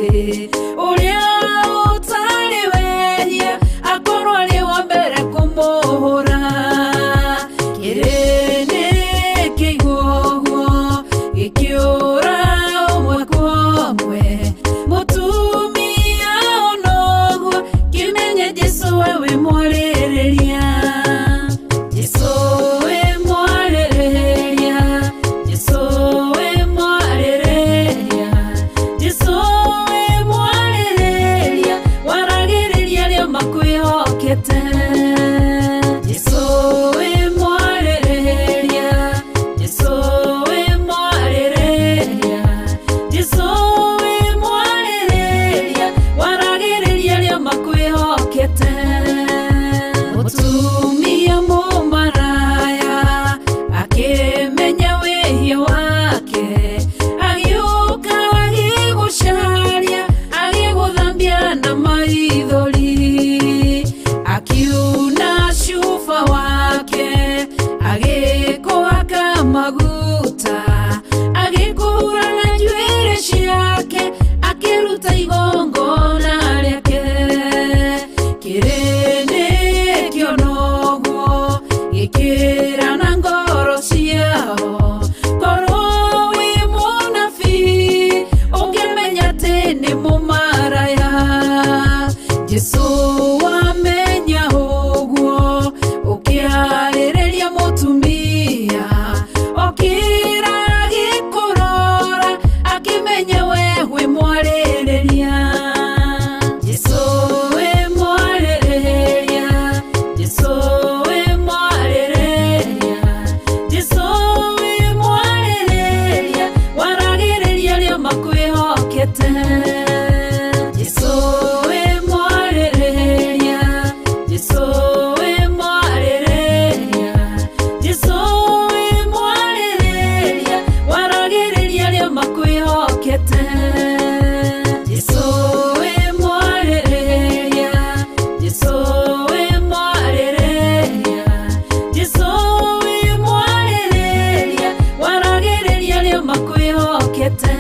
Ũrĩa ũtarĩ wehia akorwo arĩ wa mbere kũmũhũra. Kĩrĩndĩ kĩigua ũguo gĩkĩũra ũmwe kwa ũmwe. Mũtumia ona ũguo kĩmenye Jesũ we wĩ mwarĩrĩria. Jesũ wĩ mwarĩrĩria. Jesũ wĩ mwarĩrĩria. Jesũ wĩ mwarĩrĩria. Waragĩrĩria arĩa makwĩhokete. Jesũ wĩ mwarĩrĩria. Jesũ wĩ mwarĩrĩria. Jesũ wĩ mwarĩrĩria. Waragĩrĩria arĩa makwĩhokete. Mũtumia mũmaraya akĩmenya wĩhia wake, agĩũka agĩgũcaria, agĩgũthambia na maithori, akiuna cuba wake, agĩkũhaka maguta, agĩkũhura na njuĩrĩ ciake, akĩruta igongona rĩake. Kĩrĩndĩ kĩona ũguo gĩkĩra na ngoro ciao, korwo wĩ mũnabii ũngĩmenya atĩ nĩ mũmaraya. Jesũ wamenya ũguo ũkĩarĩrĩria mũtumia, okĩra agĩkũrora akĩmenya we wĩ mwarĩrĩria. Jesũ wĩ mwarĩrĩria. Jesũ wĩ mwarĩrĩria. Jesũ wĩ mwarĩrĩria. Waragĩrĩria arĩa makwĩhokete. Jesũ wĩ mwarĩrĩria. Jesũ wĩ mwarĩrĩria. Jesũ wĩ mwarĩrĩria. Waragĩrĩria arĩa makwĩhokete. Jesũ wĩ mwarĩrĩria. Jesũ wĩ mwarĩrĩria. Jesũ wĩ mwarĩrĩria. Waragĩrĩria arĩa makwĩhokete.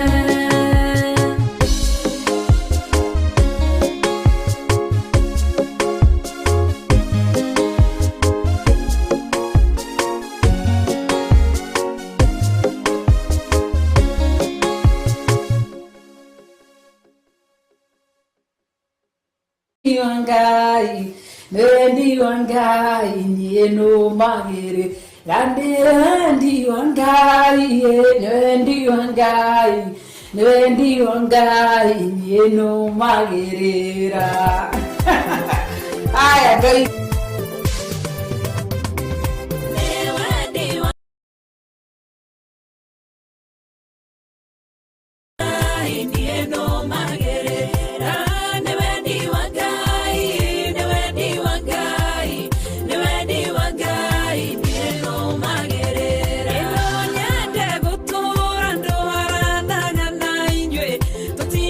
Wa Ngai, wendi wa Ngai niĩ nũmagĩrĩra, ndĩ wendi wa Ngai, nĩ wendi wa Ngai, nĩ wendi wa Ngai niĩ nũmagĩrĩra. Aya Ngai. Nĩ wendi wa Ngai niĩ nũmagĩrĩra, nĩ wendi wa Ngai, nĩ wendi wa Ngai, nĩ wendi wa Ngai niĩ nũmagĩrĩra. No nyende gũtũũra ndwaranaga na inyuĩ tũti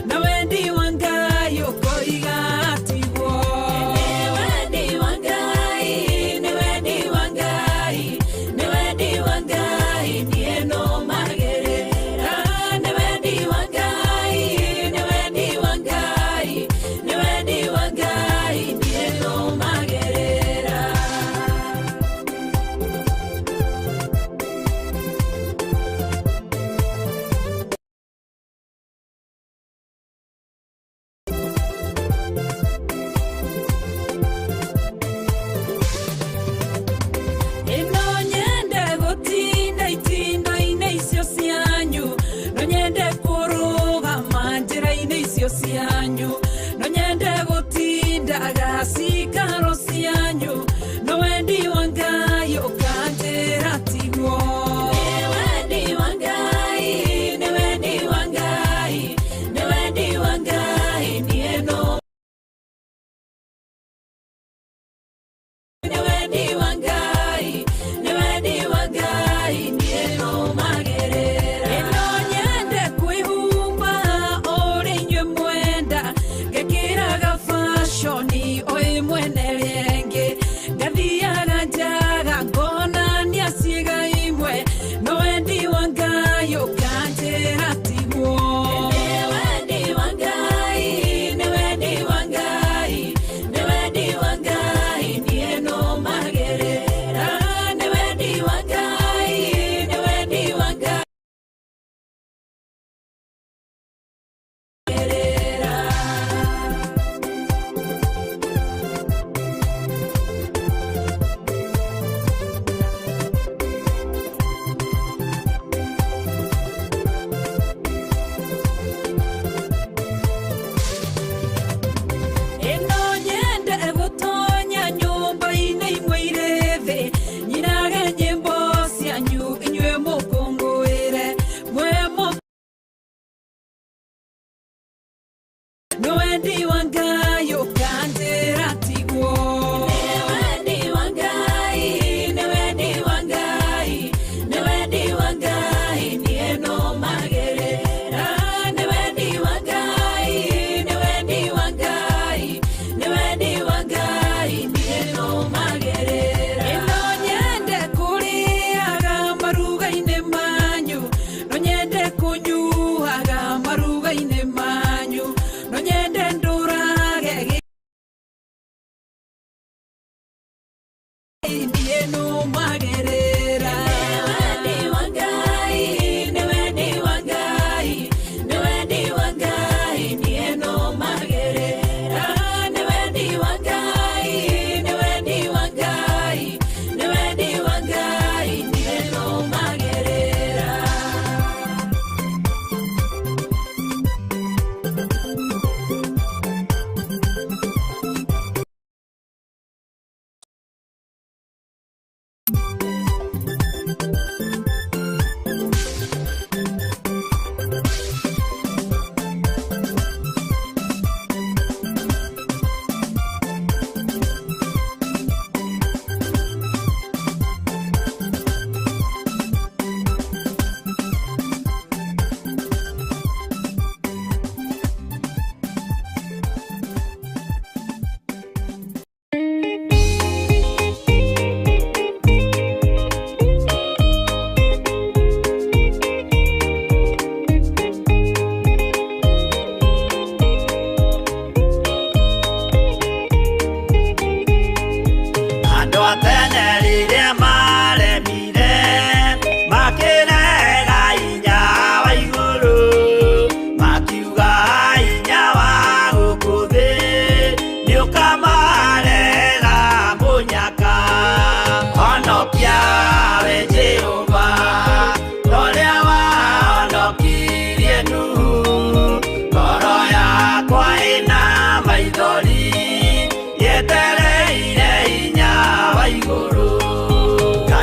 na wendi wa Ngai ũkoiga tiguo. Nĩ wendi wa Ngai, nĩ wendi wa Ngai, nĩ wendi wa Ngai niĩ nũmagĩrĩra, nĩ wendi wa Ngai, nĩ wendi wa Ngai, nĩ wendi wa Ngai niĩ nũmagĩrĩra.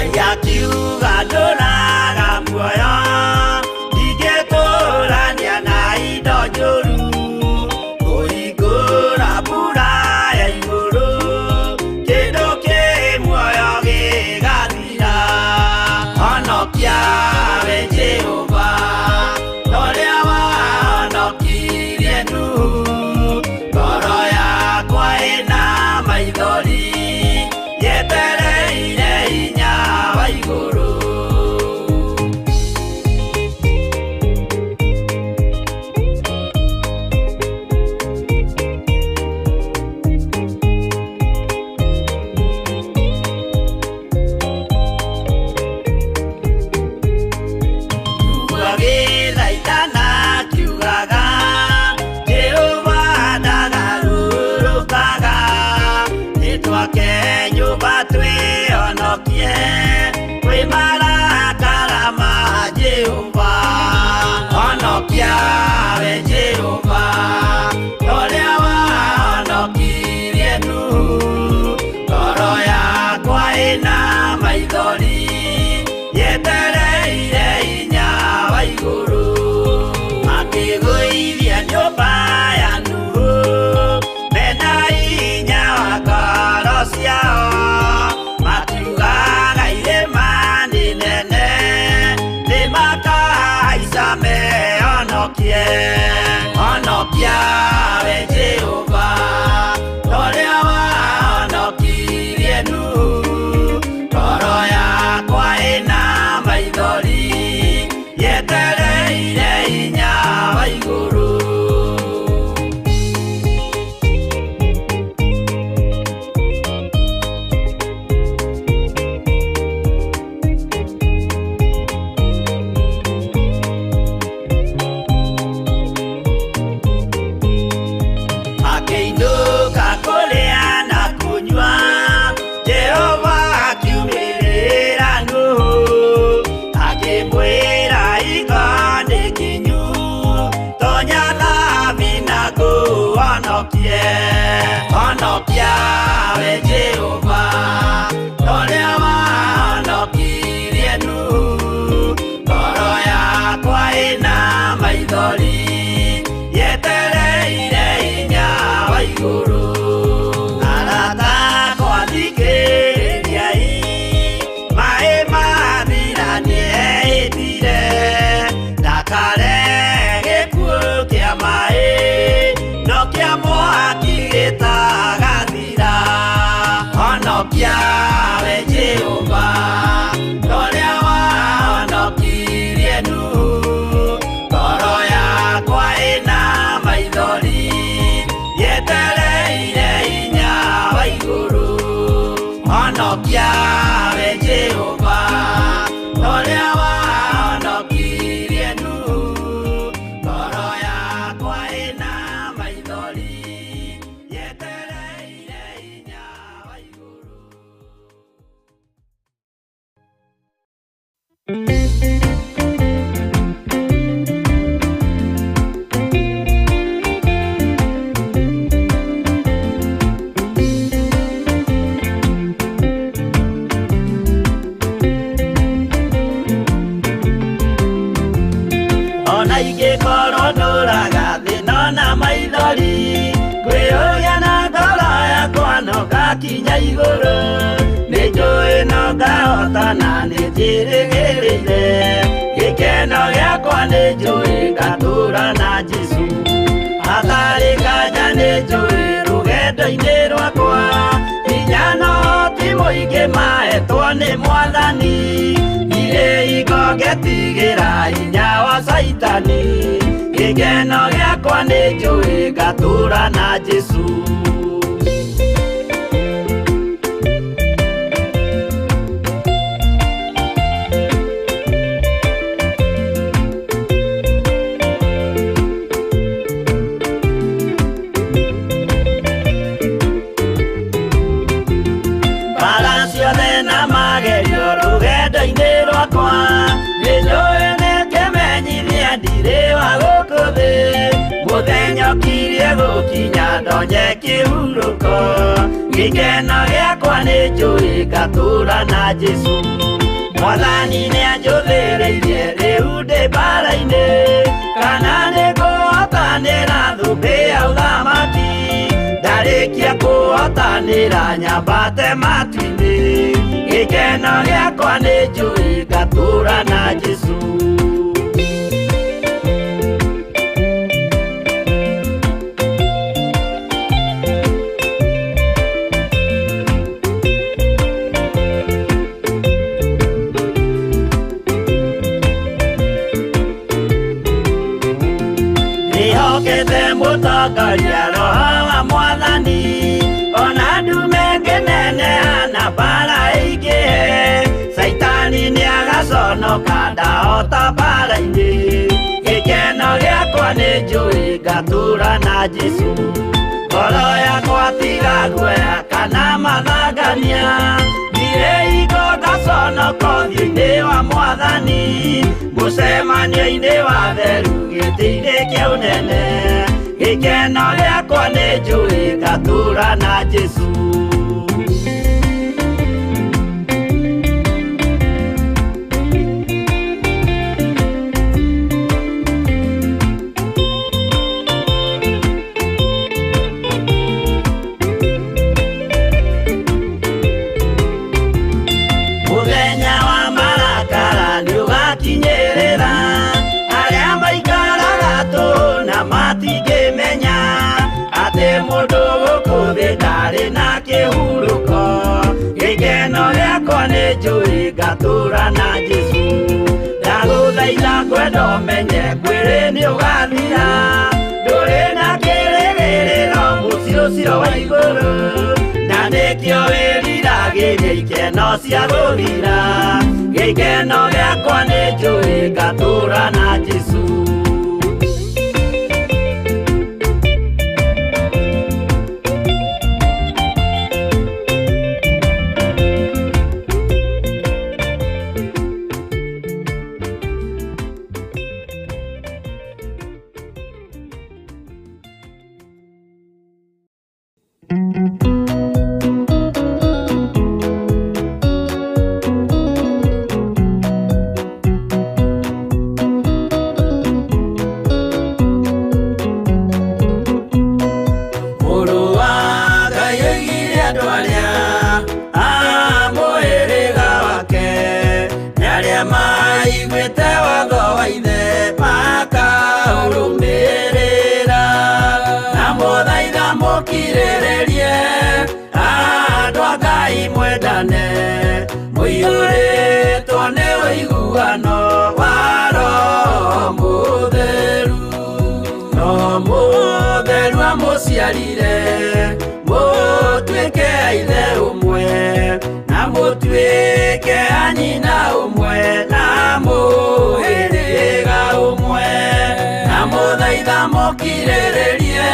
Ngai akiuga ndũraga muoyo, ndingĩtũrania na indo njũru. Kũhingũra mbura ya igũrũ, kĩndũ kĩ muoyo gĩgathira. Honokia we Jehova, ũrĩa wahonokirie Nuhu. Ngoro yakwa ĩna maithori, yetereire hinya wa igũrũ. Agĩthaithana akiugaga, Jehova ndagarũrũkaga. Nĩtwake nyũmba twĩhonokie kwĩ marakara ma Jehova. Honokia we Jehova, ũrĩa wahonokirie Nuhu. Ngoro yakwa ĩna maithori, yetereire hinya wa igũrũ. Makĩgũithia nyũmba ya Nuhu, mena hinya wa ngoro ciao. Makiugaga irĩma nĩ nene, nĩmakahaica mehonokie. Honokia we Jehova, ũrĩa wahonokirie Nuhu. Ngoro yakwa ĩna maithori, yetereire hinya wa igũrũ. Akĩinũka kũrĩa na kũnyua, Jehova akiumĩrĩra Nuhu, akĩmwĩra iga nĩ kinyu, tonya thabina ngũhonokie. Honokia we Jehova, ũrĩa wahonokirie Nuhu. Ngoro yakwa ĩna maithori, yetereire hinya wa igũrũ. Arata akwa thikĩrĩriai, maĩ mathira nĩehĩtire, ndakare gĩkuũ kĩa maĩ, no kĩa mwaki gĩtagathira. Honokia we Jehova, ũrĩa wahonokirie Nuhu. Ngoro yakwa ĩna maithori, yetereire hinya wa igũrũ. Honokia we Jehova, ũrĩa wahonokirie Nuhu. Ngoro yakwa ĩna maithori, yetereire hinya wa igũrũ. Ona ingĩkorwo ndũraga thĩna na maithori, ngwĩyũria na ngoro yakwa no ngakinya igũrũ. Nĩ njũĩ no ngahotana, nĩ njĩrĩgĩrĩire gĩkeno gĩakwa, nĩ njũĩ ngatũũra na Jesũ. Hatarĩ nganja nĩ njũĩ rũgendo-inĩ rwakwa, hinya no ti mũingĩ mahetwo nĩ Mwathani. Ndirĩ hingo ngetigĩra hinya wa Caitani, gĩkeno gĩakwa nĩ njũĩ ngatũũra na Jesũ. Mbara ciothe na magerio rũgendo-inĩ rwakwa, nĩ njũĩ nĩ kĩmenyithia ndirĩ wa gũkũ thĩ. Mũthenya ũkirie Gũkinya ndonye kĩhurũko gĩkeno gĩakwa nĩ njũĩ ngatũũra na Jesũ Mwathani nĩanjũthĩrĩirie rĩu ndĩ mbara-inĩ kana nĩngũhotanĩra thũmbĩ ya ũthamaki ndarĩkia kũhotanĩra nyambate matu-inĩ gĩkeno gĩakwa nĩ njũĩ ngatũũra na Jesũ. Ndĩhokete mũtongoria Roho wa Mwathani ona ndume ngĩneneha na mbara ĩingĩhe Caitani nĩagaconoka ndahota mbara-inĩ gĩkeno gĩakwa nĩ njũĩ ngatũũra na Jesũ ngoro yakwa tiga guoya kana mathangania ndirĩ hingo ngaconoka ũthiũ-inĩ wa Mwathani mũcemanio-inĩ wa theru gĩtĩ-inĩ kĩa ũnene gĩkeno gĩakwa nĩ njũĩ ngatũũra na Jesũ. Mũthenya wa marakara nĩũgakinyĩrĩra arĩa maikaraga tũhũ na matingĩmenya atĩ mũndũ gũkũ thĩ ndarĩ na kĩhurũko gĩkeno gĩakwa nĩ njũĩ ngatũũra na Jesũ ndagũthaitha ngwenda ũmenye mwĩrĩ nĩũgathira ndũrĩ na kĩrĩgĩrĩro mũciĩ ũcio wa igũrũ na nĩkĩo wĩriragĩria ikeno cia gũthira gĩkeno gĩakwa nĩ njũĩ ngatũũra na Jesũ. Mũrũ wa Ngai oigire andũ arĩa a mũhĩrĩga wake nĩ arĩa maiguĩte watho wa ithe makaũrũmĩrĩra na mũthaitha mũkirĩrĩrie andũ a Ngai mwendane mũiyũrĩtwo nĩ ũiguano wa Roho Mũtheru no mũtheru amũciarire mũtuĩke a ithe ũmwe na mũtuĩke a nyina ũmwe na mũhĩrĩga ũmwe na mũthaitha mũkirĩrĩrie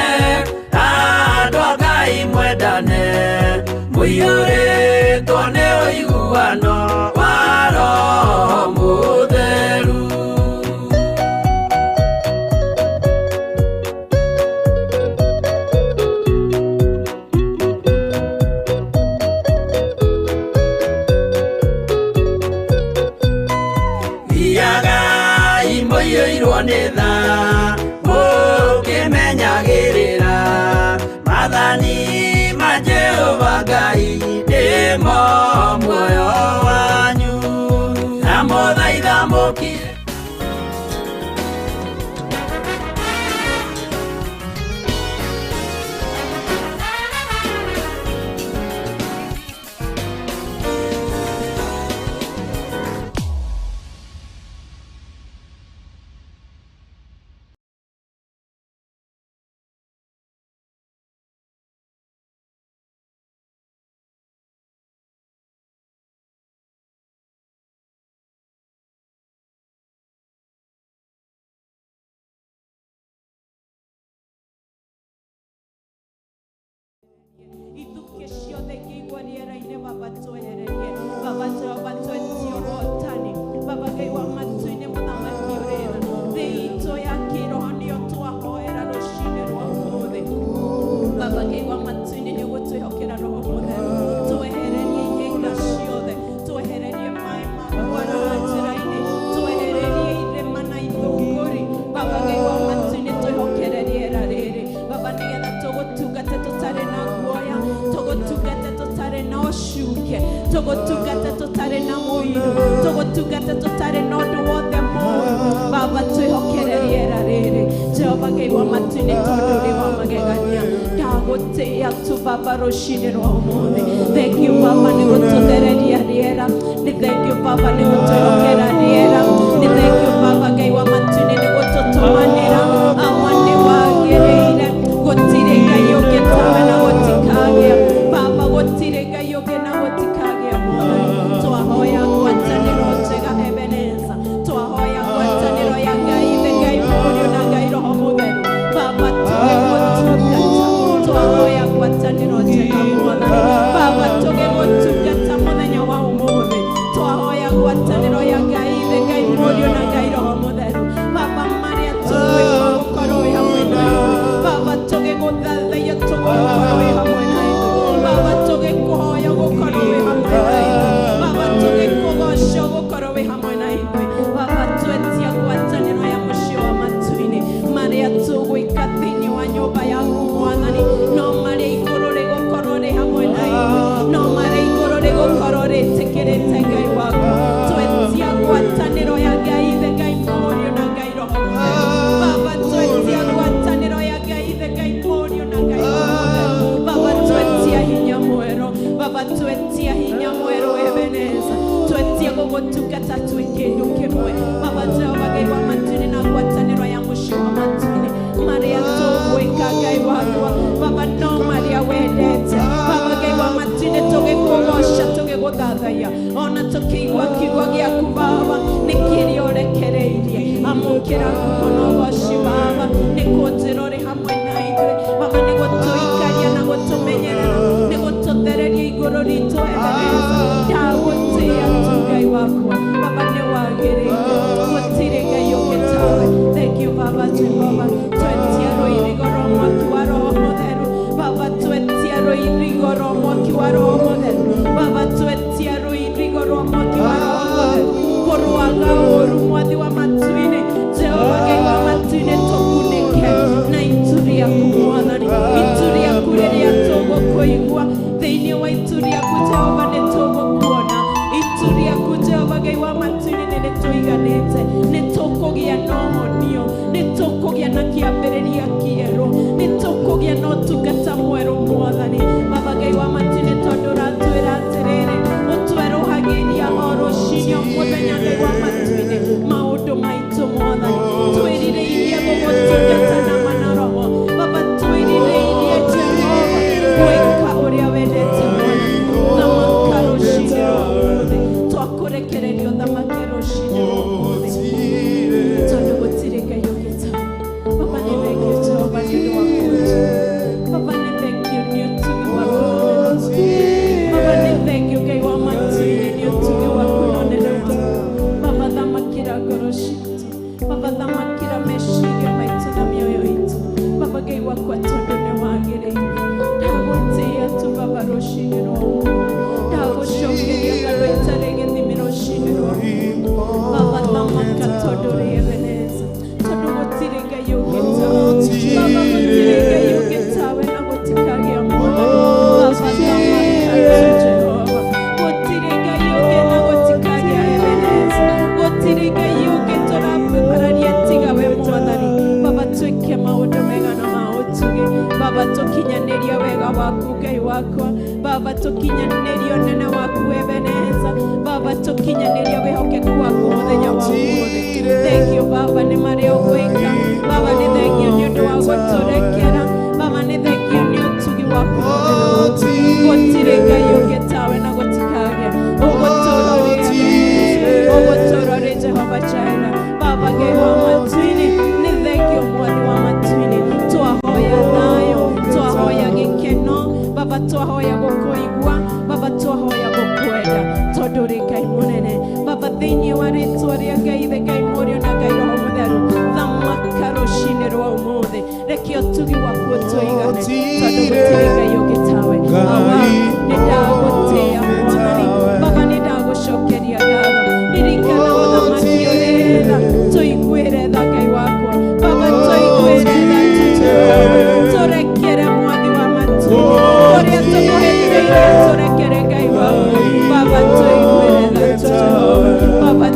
andũ a Ngai mwendane mũiyũrĩtwo nĩ ũiguano wa Roho Mũtheru. Thiagai mũiyũirwo nĩ tha mũkĩmenyagĩrĩra maathani ma Jehova Ngai nĩmo muoyo wanyu na mũthaitha mũkire. Ituke ciothe ingĩigua rĩera-inĩ Baba twehererie Baba Jehova twetie ũhotani Baba Ngai wa matu-inĩ mũthamaki ũrĩ tha thĩ itũ ya kĩroho nĩyo twahoera rũcinĩ rwa ũmũthĩ. Tũgũgũtungata tũtarĩ na ũndũ wothe mũũru. Baba, twĩhokere rĩera rĩrĩ. Jehova Ngai wa matu-inĩ, tondũ ũrĩ wa magegania, ndagũtĩĩa tu Baba rũcinĩ rwa ũmũthĩ. Thank you Baba nĩ gũtũthereria rĩera. Nĩ thank you Baba nĩ gũtwĩhokera rĩera. Nĩ thank you Baba Ngai wa matu-inĩ nĩ gũtũtũmanĩra. Awa, nĩ wagĩrĩire. Gũtirĩ Ngai ũngĩ tawe na gũtikagĩa. Baba, gũtirĩ Ngai ũngĩ na gũtikagĩa. Mwathani, twahoya ngwatanĩro njega, Ebeneza. Twahoya ngwatanĩro ya Ngai Ithe, Ngai Mũriũ na Ngai Roho Mũtheru. Baba, tũgĩgũtungata, twahoya ngwatanĩro njega, Mwathani. Baba, tũgĩgũtungata mũthenya wa ũmũthĩ, twahoya ngwatanĩro ya Ngai Ithe, Ngai Mũriũ na Ngai Roho Mũtheru. Baba, marĩa tũgwĩka, gũkorwo wĩ hamwe na ithuĩ. Baba, tũgĩgũthathaiya, tũgũkorwo wĩ hamwe na ithuĩ. Baba, tũgĩkũhoya, gũkorwo wĩ hamwe na ithuĩ. Baba, tũgĩkũgoca, gũkorwo wĩ hamwe na ithuĩ. Baba, twetia ngwatanĩro ya mũciĩ wa matu-inĩ. Marĩa tũgwĩka thĩinĩ wa nyũmba yaku, Mwathani, no marĩa igũrũ rĩgũkorwo rĩ hamwe na ithuĩ, no marĩa igũrũ rĩgũkorwo rĩtĩkĩrĩte. Ngai wakwa, twetia ngwatanĩro ya Ngai Ithe, Ngai Mũriũ na Ngai Roho Mũtheru. Baba, twetia ngwatanĩro ya Ngai Ithe, Ngai Mũriũ na Ngai Roho Mũtheru. Baba, twetia hinya mwerũ. Baba, twetia hinya mwerũ, Ebeneza. Twetia gũgũtungata twĩ kĩndũ kĩmwe. Baba Jehova Ngai wa matu-inĩ, na ngwatanĩro ya mũciĩ wa matu-inĩ, marĩa tũgwĩka, Ngai wakwa, Baba, no marĩa wendete. Baba Ngai wa matu-inĩ, tũgĩkũgoca, tũgĩgũthathaiya, ona tũkĩigua kiugo gĩaku, Baba, nĩ kĩrĩa ũrekereirie. Amũkĩra ngumo na ũgoci, Baba, nĩ kũnjĩra ũrĩ hamwe na ithuĩ. Baba, nĩ gũtũikaria na gũtũmenyerera, nĩ gũtũthereria igũrũ ritũ. Ebeneza, ndagũtĩĩa tu, Ngai wakwa. Baba, nĩ wagĩrĩire. Gũtirĩ Ngai ũngĩ tawe. Thank you, Baba Jehova. Twetia rũirigo rwa mwaki wa Roho Mũtheru. Baba, twetia rũirigo rwa mwaki wa Roho Mũtheru. Baba, twetia rũirigo rwa mwaki wa Roho Mũtheru kũrũaga ũru. Mwathi wa matu-inĩ, Jehova Ngai wa matu-inĩ, tũkunĩke na itu rĩaku, Mwathani. Itu rĩaku rĩrĩa tũgũkũigua, thĩinĩ wa itu rĩaku, Jehova, nĩ tũgũkuona. Itu rĩaku, Jehova Ngai wa matu-inĩ, nĩ rĩtũiganĩte. Nĩ tũkũgĩa na ũhonio, nĩ tũkũgĩa na kĩambĩrĩria kĩerũ, nĩ tũkũgĩa na ũtungata mwerũ, Mwathani. Baba Ngai wa matu-inĩ, tondũ ũratwĩra atĩrĩrĩ, ũtwerũhagĩria o rũcinĩ, o mũthenya, Ngai wa matu-inĩ, maũndũ maitũ. Mwathani, twĩrirĩirie gũgũtungata na mana roho. Baba, twĩrirĩirie, Jehova, gwĩka ũrĩa wendete. Mwathani, thamaka rũcinĩ rwa ũmũthĩ. Twakũrekererio thamake rũcinĩ rwa ũmũthĩ, tondũ gũtirĩ Ngai ũngĩ tawe. Baba, nĩ thank you, Jehova, nĩ ũndũ wa kũnjũ. Baba, nĩ thank you nĩ ũtugi waku mũnene. Baba, nĩ thank you, Ngai wa matu-inĩ, nĩ ũtugi waku na ũnene waku. Baba, thamakĩra ngoro citũ. Baba, thamakĩra meciria maitũ na mĩoyo itũ. Baba Ngai wakwa, tondũ nĩ wagĩrĩire, ndagũtĩĩa tu, Baba, rũcinĩ rwa ũmũthĩ. Ndagũcokeria ngatho itarĩ gĩthimi rũcinĩ rwa ũmũthĩ. Baba, thamaka, tondũ ũrĩ Ebeneza, tondũ gũtirĩ Ngai ũngĩ tawe. Baba, gũtirĩ Ngai ũngĩ tawe na gũtikagĩa. Mwathani, Baba, thamaka tu, Jehova. Gũtirĩ Ngai ũngĩ na gũtikagĩa. Ebeneza, gũtirĩ Ngai ũngĩ tũrakwĩbararia tiga we. Mwathani, Baba, twĩke maũndũ mega na ma ũtugi. Baba, tũkinyanĩrie wega waku, Ngai wakwa. Baba, tũkinyanĩrie ũnene waku, Ebeneza. Baba, tũkinyanĩrie wĩhokeku waku mũthenya wa ũmũthĩ. Thank you, Baba, nĩ marĩa ũgwĩka. Baba, nĩ thank you nĩ ũndũ wa gũtũrekera. Baba, nĩ thank you nĩ ũtugi waku mũnene. Gũtirĩ Ngai ũngĩ tawe na gũtikagĩa. Ũgũtũrorĩ, ũgũtũrorĩ, Jehova Jireh. Baba Ngai wa matu-inĩ, nĩ thank you, Mwathi wa matu-inĩ. Twahoya thayũ, twahoya gĩkeno. Baba, twahoya gũkũigua. Baba, twahoya gũkwenda, tondũ ũrĩ Ngai mũnene. Baba, thĩinĩ wa rĩtwa rĩa Ngai Ithe, Ngai Mũriũ na Ngai Roho Mũtheru, thamaka rũcinĩ rwa ũmũthĩ. Reke ũtugi waku ũtũigane, tondũ gũtirĩ Ngai ũngĩ tawe. Awa, nĩ ndagũtĩĩa, Mwathani. Baba, nĩ ndagũcokeria ngatho. Ririkana mũthamaki ũrĩ tha. Tũiguĩre tha, Ngai wakwa. Baba, tũiguĩre tha tu, Jehova. Tũrekere, Mwathi wa matu, ũrĩa tũkũhĩtĩirie. Tũrekere, Ngai wakwa. Baba, tũiguĩre tha tu, Jehova. Baba.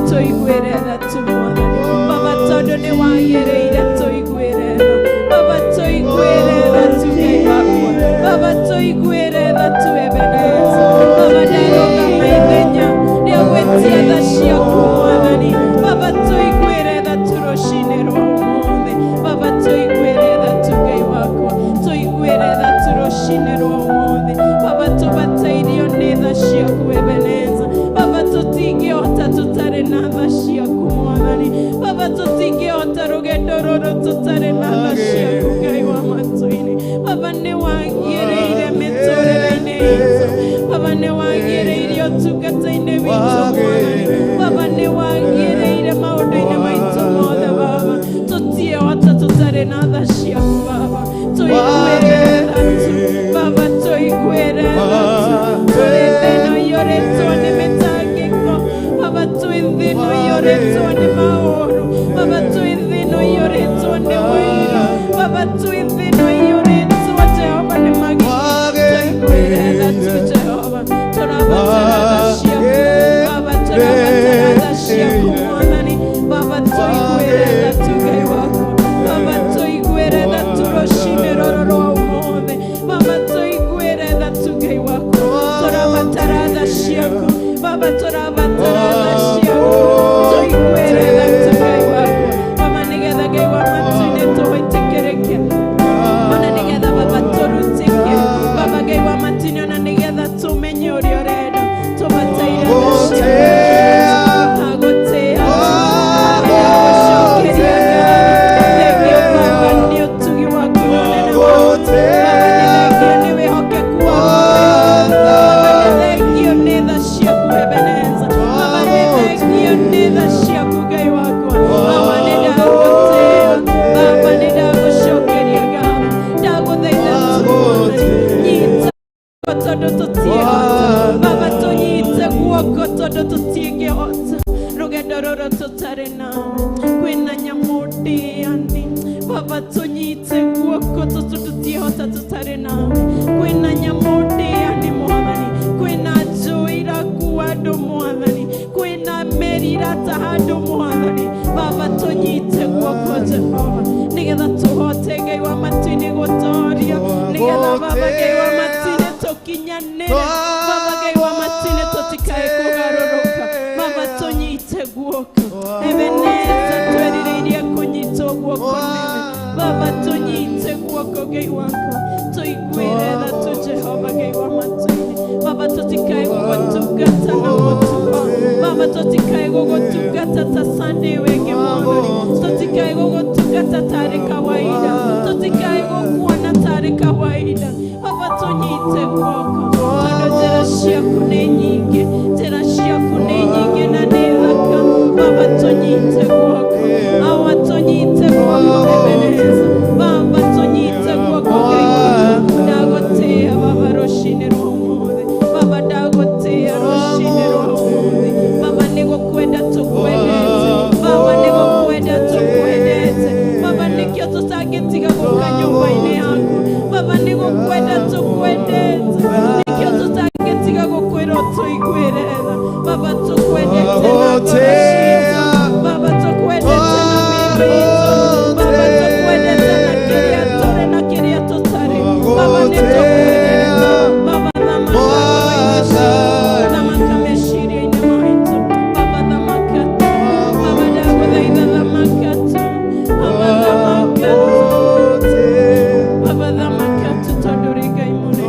Tũretia tha ciaku Mwathani. Baba tũiguĩre tha tu rũcinĩ rwa ũmũthĩ. Baba tũiguĩre tha tu Ngai wakwa. Tũiguĩre tha tu rũcinĩ rwa ũmũthĩ. Baba tũbatairio nĩ tha ciaku Ebeneza. Baba tũtingĩhota tũtarĩ na tha ciaku Mwathani. Baba tũtingĩhota rũgendo rũrũ tũtarĩ na tha ciaku Ngai wa matu-inĩ. Baba nĩ wagĩrĩire mĩtũrĩre-inĩ itũ. Baba nĩ wagĩrĩire ũtungata-inĩ witũ Mwathani. Baba nĩ wagĩrĩire maũndũ-inĩ maitũ mothe Baba. Tũtiĩhota tũtarĩ na tha ciaku Baba. Tũiguĩre tha tu. Baba tũiguĩre tha tu. Tũrĩ thĩ ĩno ĩiyũrĩtwo nĩ mĩtangĩko. Baba twĩ thĩ ĩno ĩiyũrĩtwo nĩ maũru. Baba twĩ thĩ ĩno ĩiyũrĩtwo nĩ ũiru. Baba twĩ thĩ ĩno ĩiyũrĩtwo Jehova nĩ magigi. Tũiguĩre tha tu Jehova. Tũrabatara tha ciaku. Baba tũrabatara tha ciaku Mwathani. Baba tũiguĩre tha tu Ngai wakwa. Baba tũiguĩre tha tu rũcinĩ rũrũ rwa ũmũthĩ. Baba tũiguĩre tha tu Ngai wakwa. Tũrabatara tha ciaku. Baba tũrabatara tha ciaku. Tũiguĩre tha tu Ngai wakwa. Baba nĩgetha Ngai wa matu-inĩ tũwĩtĩkĩrĩke. Ona nĩgetha Baba tũrutĩke. Baba Ngai wa matu-inĩ ona nĩgetha tũmenye ũrĩa ũrenda. Tũbataire tha ciaku. Agũtĩa. Agũcokeria ngatho. Thengiũ Baba nĩ ũtugi waku na ũnene waku. Baba nĩ thengio nĩ wĩhokeku waku. Baba nĩ thengio nĩ tha ciaku Ebeneza. Baba nĩ thengio nĩ tha ciaku Ngai wakwa. Baba nĩ ndagũtĩa. Baba nĩ ndagũcokeria ngatho. Ndagũthaitha tu Mwathani. Nyita tondũ tũtiĩhota. Baba tũnyite guoko tondũ tũtingĩhota rũgendo rũrũ tũtarĩ nawe. Kwĩna nyamũ ndĩani. Baba tũnyite guoko tondũ tũtiĩhota tũtarĩ nawe. Kwĩna nyamũ ndĩani Mwathani. Kwĩna njũĩ irakua andũ Mwathani. Kwĩna meri irataha andũ Mwathani. Baba tũnyite guoko Jehova nĩgetha tũhote Ngai wa matu-inĩ gũtoria. Nĩgetha Baba Ngai wa matu-inĩ tũkinyanĩre. Baba Ngai wa matu-inĩ tũtikae kũgarũrũka. Baba tũnyite guoko. Ebeneza twerirĩirie kũnyitwo guoko nĩwe. Baba tũnyite guoko Ngai wakwa. Tũiguĩre tha tu Jehova Ngai wa matu-inĩ. Baba tũtikae gũgũtungata na mũtugo. Baba tũtikae gũgũtungata ta Sunday wĩngĩ Mwathani. Tũtikae gũgũtungata tarĩ kawaida. Tũtikae gũkuona tarĩ kawaida. Baba tũnyite guoko tondũ njĩra ciaku nĩ nyingĩ. Njĩra ciaku nĩ nyingĩ na